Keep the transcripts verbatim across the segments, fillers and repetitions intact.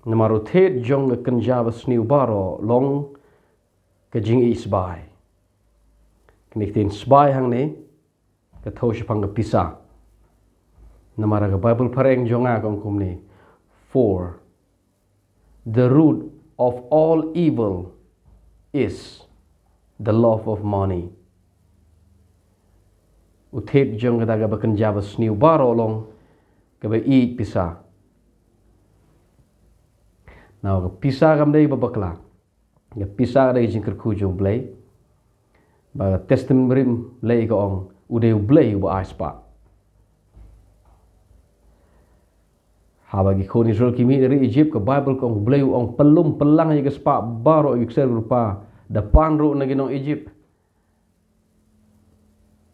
Namar u thied jong ka kynja basniew baroh long ka jingïeit sbai. Kane ka ktien sbai hangne ka thew shaphang ka pisa. Namar ka Baibl phareng jong nga ka ong kumne: "For the root of all evil is the love of money." U thied jong kata kaba kynja basniew baroh long kaba ïeit pisa. Nangta ka pisa kam dei ba bakla. Ka pisa ka dei ka jingkyrkhu jong U Blei. Ba ka Testament Barim lei ka ong, u dei U Blei uba ai spah. Haba ki khun Israel ki mih na ri Egypt, ka Baibl ka ong, U Blei u ong, pynlum pynlang ïa ka spah baroh ïa ki ksar ki rupa, da pan ruh na ki nong Egypt,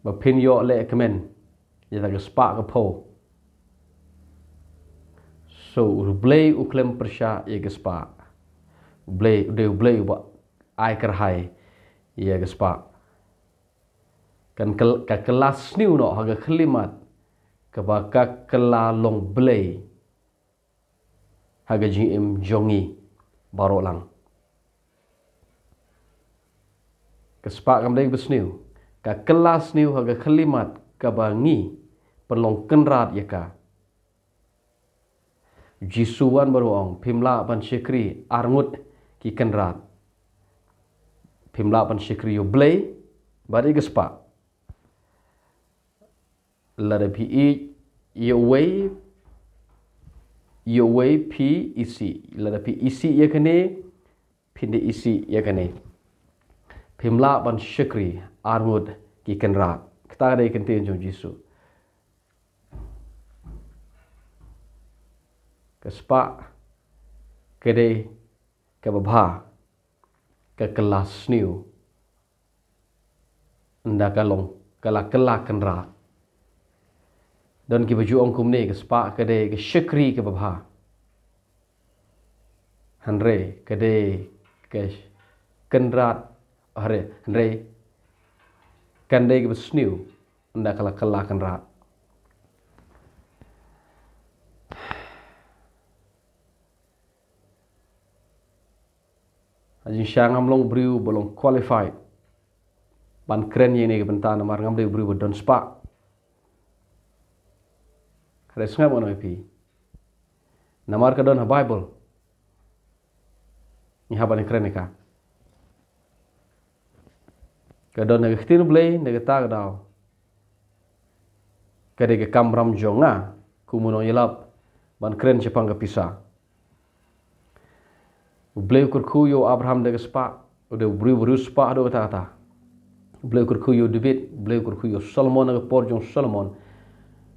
ba phin ïoh lehkmen ïa ka spah ka phew. So U Blei u khlem pyrshah ïa ka spah. U Blei u dei U Blei uba ai kyrhai ïa ka spah. Kan kyl-, ka kylla sniew noh ha ka khyllipmat kaba ka kylla long blei ha ka jingim jong ngi baroh lang. Ka spah kam dei kaba sniew. Ka kylla sniew ha ka khyllipmat kaba ngi pynlong kynrad ïa ka. Jisu wan bad u ong, phim lah ban shakri ar ngut ki kynrad. Phim lah ban shakri ïa U Blei bad ïa ka spah. Lada phi ïeit ïa uwei, ïa uwei phi isih. Lada phi isih ïa kane, phin da isih ïa kane. Phim lah ban shakri ar ngut ki kynrad. Kata ka dei ka ktien jong Jisu. Ka spah ka dei kaba bha, ka kylla sniew. Ynda ka long, ka la kylla kynrad. Don kiba ju ong kumne, ka spah ka dei ka shakri kaba bha. Hynrei ka dei ka kynrad, hynrei, hynrei kan dei kaba sniew ynda ka la kylla kynrad. Ha jingshisha ngam long briew ba long qualified ban kren ïa kane ka bynta namar ngam dei briew ba don spah. Hynrei sngap ngan ong ïa phi. Namar ka don ha Baibl. Ngi hap ban kren ïa ka. Ka don ha ka ktien Blei na kata ka daw. Ka dei ka kamram jong nga kum u nongïalap ban kren shaphang ka pisa. U Blei u kyrkhu ïa u Abraham da ka spah, u dei u briew ba riewspah haduh katta katta. U Blei u kyrkhu ïa u David, u Blei u kyrkhu ïa u Solomon ha ka por jong u Solomon.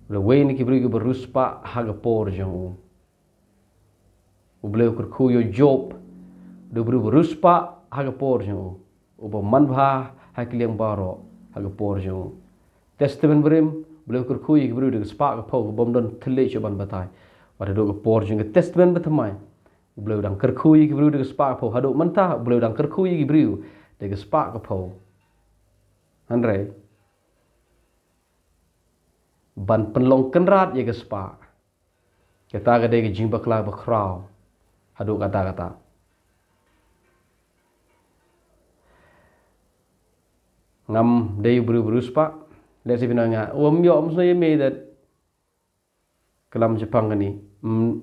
U dei uwei na ki briew kiba riewspah ha ka por jong u. U Blei u kyrkhu ïa u Job, u dei u briew ba riewspah ha ka por jong u. Uba manbha ha ki liang baroh ha ka por jong u. Testament Barim, U Blei u kyrkhu ïa ki briew da ka spah ka phew, ka bym don thylliej shuh ban batai. Bad haduh ka por jong ka Testament Bathymmai, U Blei u dang kyrkhu ïa ki briew da ka spah ka phew. Haduh mynta U Blei u dang kyrkhu ïa ki briew da ka spah ka phew. Hynrei ban pynlong kynrad ïa ka spah, kata ka dei ka jingbakla bakhraw haduh katta katta. Ngam dei u briew ba riewspah. Let's say phi ong ïa nga, "Ym ïoh, ym sngewthuh ïa me that." Klam shaphang kane. Mm.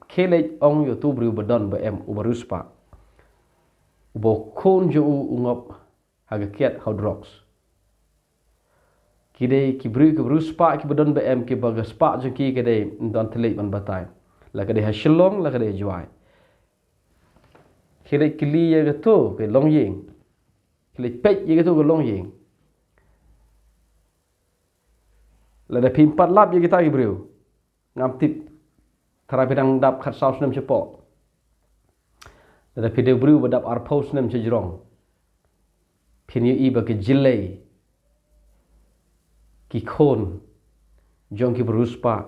Khie leit ong ïa uto u briew ba don ba em, uba riewspah, uba u khun jong u u ngop ha ka kiad ha u drugs. Ki dei ki briew kiba riewspah, kiba don ba em, kiba ka spah jong ki ka dei ym don thylliej ban batai. La ka dei ha Shillong, la ka dei ha Jowai. Khie leit kylli ïa kato ka longïing. Khie leit peit ïa kato ka longïing. Lada phim pat lap ïa kita ki briew, ngam tip, tharai phi dang dap khatsaw snem shapoh. Lada phi dei u briew ba dap arphew snem shajrong, phin ïohi ba ka jyllei ki khun jong kiba riewspah,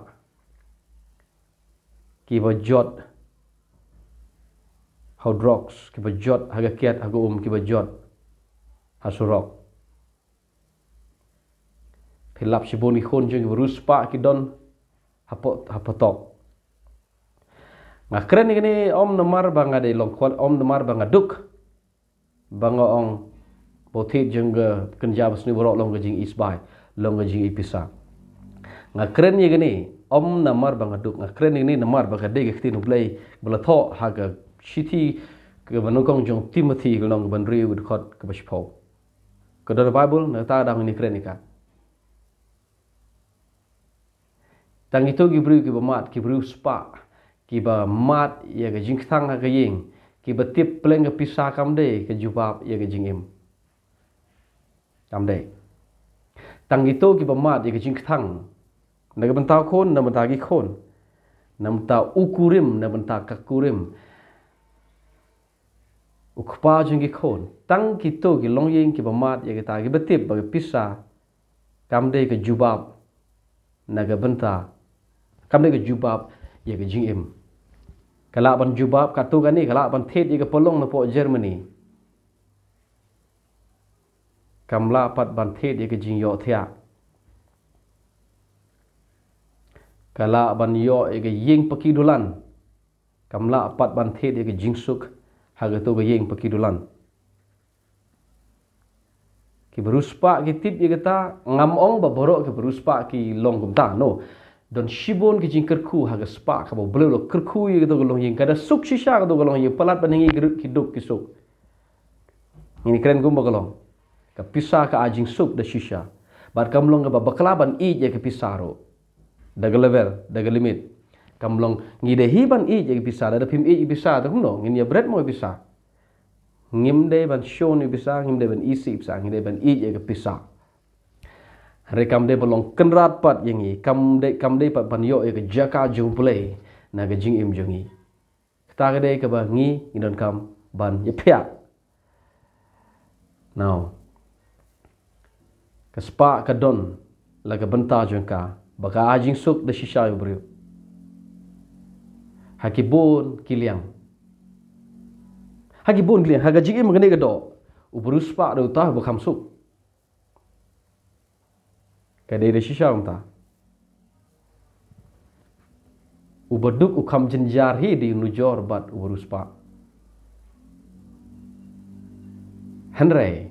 kiba jot ha u drugs, kiba jot ha ka kiad ha ka um, kiba jot ha surok. Phi lap shibun ki khun jong kiba riewspah ki don hapoh, hapoh tok. Nga kren ïa kane ym namar ba nga dei long kwal, ym namar ba nga duk. Ba nga ong ba u thied jong ka kynja ba sniew baroh long ka jingisbai, long ka jingipisa. Nga kren ïa kane ym namar ba nga duk, nga kren ïa kane namar ba ka dei ka ktien U Blei ba la thoh ha ka shithi kaba nyngkong jong u Timothi, ka lynnong kaba hynriew, ka dkhot kaba shiphew. Ka don ha Baibl, na kata ka daw ngin ïa kren ïa ka. Tang kito ki briew kiba mad, ki briew spah, kiba mad ïa ka jingkthang ha ka ïing, kiba tip pleng ka pisa kam dei ka jubab ïa ka jingim. Kam dei. Tang kito kiba mad ïa ka jingkthang, na ka bynta u khun, na bynta ki khun, na bynta u kurim, na bynta ka kurim, u kpa jong ki khun. Tang kito ki longïing kiba mad ïa kata, kiba tip ba ka pisa kam dei ka jubab na ka bynta, kam dei ka jubab ïa ka jingim. Ka lah ban jubab katto katne, ka lah ban thied ïa ka palong napoh Germany. Kam lah pat ban thied ïa ka jingïohthiah. Ka lah ban ïoh ïa ka ïing paki dulan. Kam lah pat ban thied ïa ka jingsuk ha kato ka ïing paki dulan. Ki briew spah ki tip ïa kata, ngam ong ba baroh ki briew spah ki long kumta, no. Don shibun ki jingkyrkhu ha ka spah kaba U Blei u la kyrkhu ïa kato ka longïing, ka da suk shisha kato ka longïing, palat ban ïa ngi ki duk ki suk. Ngin kren kumba ka long. Ka pisa ka ai jingsuk da shisha. Bad kam long kaba bakla ban ïeit ïa ka pisa ruh. Da ka level, da ka limit. Kam long ngi dei hi ban ïeit ïa ka pisa, lada phim ïeit ïa ka pisa, te kumno, ngin ïa bret mo ïa ka pisa. Ngim dei ban shun ïa ka pisa, ngim dei ban isih ïa ka pisa, ngi dei ban ïeit ïa ka pisa. Hynrei kam dei ban long kynrad pat ïa ngi, kam dei, kam dei pat ban ïoh ïa ka jaka jong U Blei na ka jingim jong ngi. Kata ka dei kaba ngi, ngi donkam ban ïaphiah. Now, ka spah ka don la ka bynta jong ka ba ka ai jingsuk da shisha ïa u briew. Ha ki bun ki liang. Ha ki bun ki liang, ha ka jingim kane ka doh, u briew spah dei uta uba kham suk. Ka dei da shisha kumta. Uba duk u kham jynjar hi da u nujor bad u briew spah. Hynrei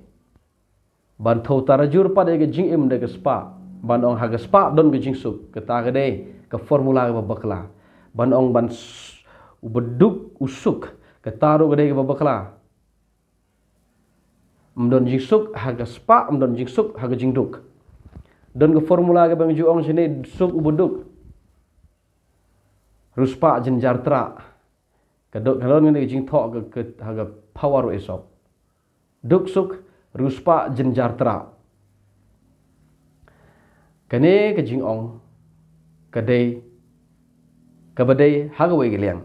ban thew tarajur pat ïa ka jingim da ka spah, ban ong ha ka spah don ka jingsuk, kata ka dei ka formula kaba bakla. Ban ong ban s-, uba duk u suk, kata ruh ka dei kaba bakla. Ym don jingsuk ha ka spah, ym don jingsuk ha ka jingduk. Don ka formula kaba nga ju ong shane, suk uba duk. Riewspah jynjar trah. Ka don, ka don kane ka jingthoh ka, ka, ha ka power u Esop. Duk suk, riewspah jynjar trah. Kane ka jingong ka dei kaba dei ha kawei ka liang.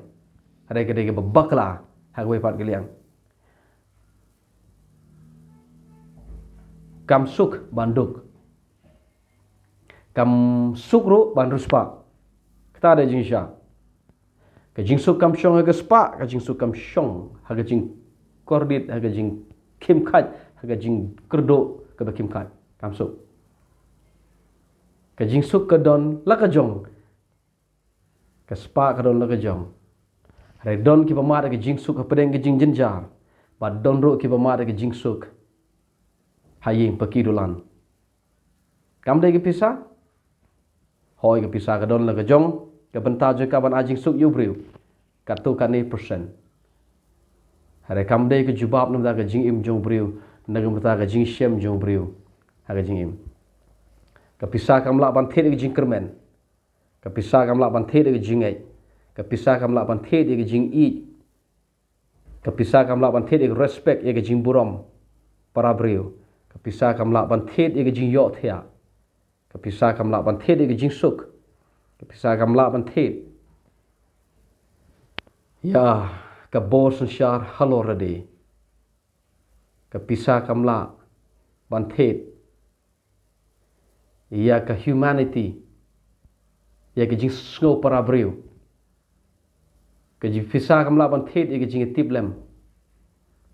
Hynrei ka dei kaba bakla ha kawei pat ka liang. Kam suk ban duk. Kam suk ruh ban riewspah. Kata dei jingshisha. Ka jingsuk kam shong ha ka spah, ka jingsuk kam shong ha ka jingkordit, ha ka jingkhim khait, ha ka jingkyrduh kaba khim khait. Kam suk. Ka jingsuk ka don la ka jong. Ka spah ka don la ka jong. Hynrei don kiba mad ïa ka jingsuk hapdeng ka jingjynjar. Bad don ruh kiba mad ïa ka jingsuk ha ïing paki dulan. Kam dei ka pisa? Hooid, ka pisa ka don la ka jong, ka bynta jong ka ban ai jingsuk ïa u briew. Katto katne percent. Hynrei kam dei ka jubab na ka bynta ka jingim jong u briew, na ka bynta ka jingshem jong u briew ha ka jingim. Ka pisa kam lah ban thied ïa ka jingkyrmen. Ka pisa kam lah ban thied ïa ka jingngeit. Ka pisa kam lah ban thied ïa ka jingïeit. Ka pisa kam lah ban thied ïa ka respect, ïa ka jingburom para briew. Ka pisa kam lah ban thied ïa ka jingïohthiah. Ka pisa kam lah ban thied ïa ka jingsuk. Ka pisa kam lah ban thied ïa ka bor synshar halor lade. Ka pisa kam lah ban thied ïa ka humanity, ïa ka jingsngew para briew. Ka jing pisa kam lah ban thied ïa ka jingtip lem.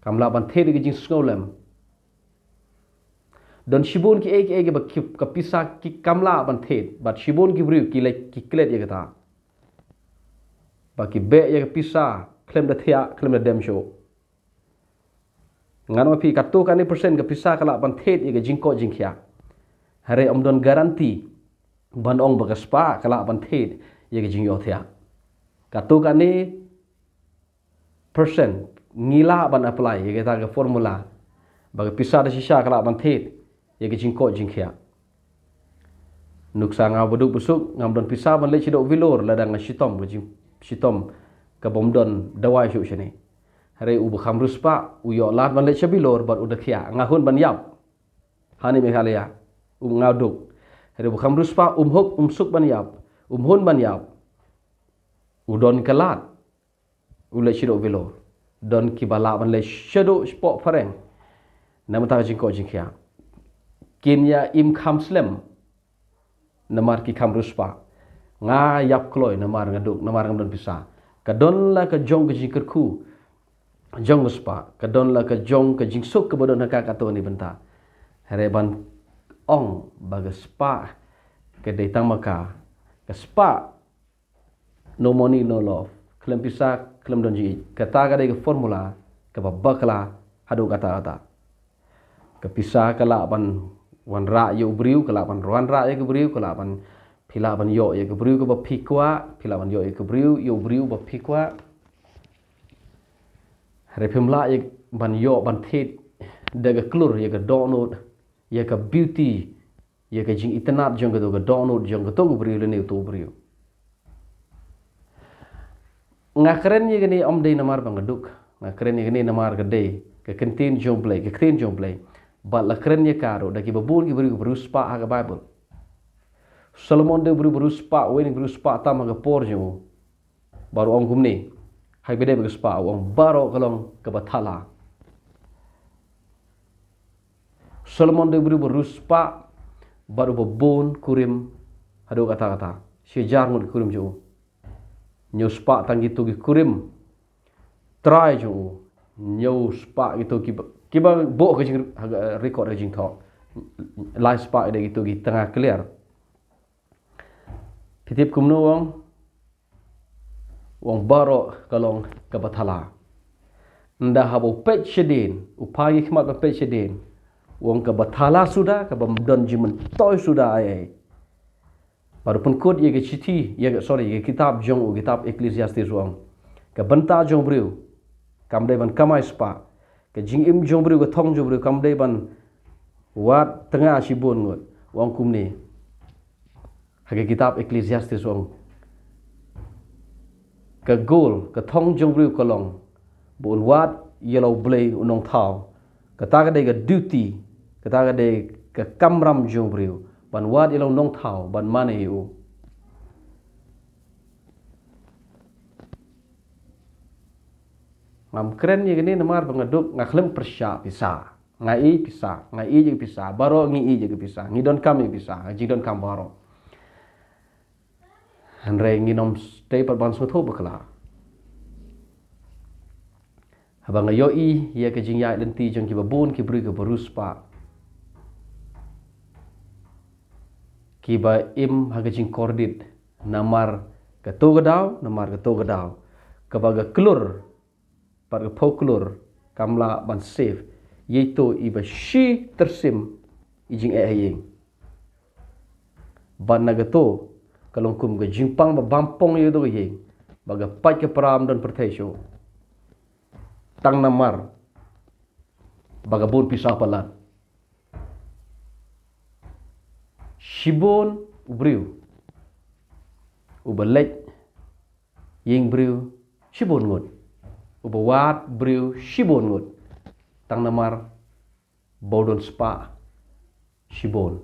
Kam lah ban thied ïa ka jingsngew lem. Don shibun kiei kiei kiba ki, ka pisa ki kam lah ban thied, bad shibun ki briew ki leh ki klet ïa kata. Ba ki beh ïa ka pisa khlem da thiah, khlem da dem shuh. Ngan ong ïa phi, katto katne percent ka pisa ka lah ban thied ïa ka jingkoit jingkhiah. Hynrei ym don guarantee ban ong ba ka spah ka lah ban thied ïa ka jingïohthiah. Katto katne percent ngi lah ban apply ïa kata ka formula ba ka pisa da shisha ka lah ban thied ïa ka jingkoit jingkhiah. Nuksa nga ba duk ba suk, ngam don pisa ban leit shaduh Vellore lada nga shitom ka jingshitom ka bym don dawai shuh shane. Hynrei u ba kham riewspah u ïoh lad ban leit sha Vellore bad u da thiah, nga hun ban ïap. Hangne Meghalaya, u nga duk. Hynrei u ba kham riewspah um hok, um suk ban ïap, um hun ban ïap. U don ka lad, u leit shaduh Vellore. Don kiba lah ban leit shaduh shapoh phareng namar ka jingkoit jingkhiah. Kin ïa im kham slem namar ki kham riewspah. Nga ïap kloi namar nga duk, namar ngam don pisa. Ka don la ka jong ka jingkyrkhu jong ka spah, ka don la ka jong ka jingsuk kaba don ha ka katto katne bynta. Hynrei ban ong ba ka spah ka dei tang ma ka, ka spah, no money, no love. Khlem pisa khlem don jingïeit. Kata ka dei ka formula kaba bakla haduh katta katta. Ka pisa ka lah ban wanrah ïa u briew, ka lah ban wanrah ïa ka briew, ka lah ban, phi lah ban ïoh ïa ka briew kaba phi kwah, phi lah ban ïoh ïa ka briew, ïa u briew ba phi kwah. Hynrei phim lah ïa ban ïoh ban thied da ka klur ïa ka dohnud, ïa ka beauty, ïa ka jingitynnad jong kato ka dohnud jong kato ka briew lane uto u briew. Nga kren ïa kane ym dei namar ba nga duk. Nga kren ïa kane namar ka dei ka ktien jong U Blei, ka ktien jong U Blei. Bad la kren ïa ka ruh da kiba bun ki briew kiba riewspah ha ka Baibl. Solomon dei u briew ba riewspah, uwei na ki briew spah tam ha ka por jong u. Bad u ong kumne, ha kaba ïadei bad ka spah, u ong baroh ka long kaba thala. Solomon dei u briew ba riewspah bad uba bun kurim haduh katta katta. Shi hajar ngut ki kurim jong u. Hynñiew spah tang kito ki kurim trai jong u. Hynñiew spah kito kiba, kiba buh ha ka jing, ha ka record ha ka jingthoh. Lai spah ki dei kito ki tnga kliar. Phi tip kumno u ong? U ong baroh ka long kaba thala. Ynda haba u peit shadien, u phai khmat ba peit shadien, u ong kaba thala suda, kaba ym don jingmyntoi suda ei ei. Bad u pynkut ïa ka shithi, ïa ka, sorry, ïa ka kitab jong u, kitab Ecclesiastes, u ong ka bynta jong u briew kam dei ban kamai spah. Ka jingim jong u briew, ka thong jong u briew kam dei ban wad tnga shibun ngut. U ong kumne ha ka kitab Ecclesiastes, u ong ka goal, ka thong jong u briew ka long ba un wad ïa la U Blei u Nongthaw. Kata ka dei ka duty, kata ka dei ka kamram jong u briew, ban wad ïa la u Nongthaw, ban mane ïa u. Ngam kren ïa kane namar ba nga duk, nga khlem pyrshah pisa. Nga ïeit pisa, nga ïeit ïa ka pisa, baroh ngi ïeit ïa ka pisa, ngi donkam ïa ka pisa, ka jingdonkam baroh. Hynrei ngin ym dei pat ban sngewthuh bakla. Haba nga ïohi ïa ka jingïaid lynti jong kiba bun ki briew kiba riewspah, kiba im ha ka jingkordit namar kato ka daw, namar kato ka daw, kaba ka klur bad ka phew klur kam lah ban save ïa ito iba shi tyrsim i jingeh ha ïing. Bad na kato ka long kum ka jingpang ba bam pong ïa kato ka ïing, ba ka pait ka pra ym don pyrthei shuh. Tang namar ba ka bun pisa palat. Shibun u briew uba leit ïing briew shibun ngut, uba wad briew shibun ngut, tang namar ba u don spah shibun.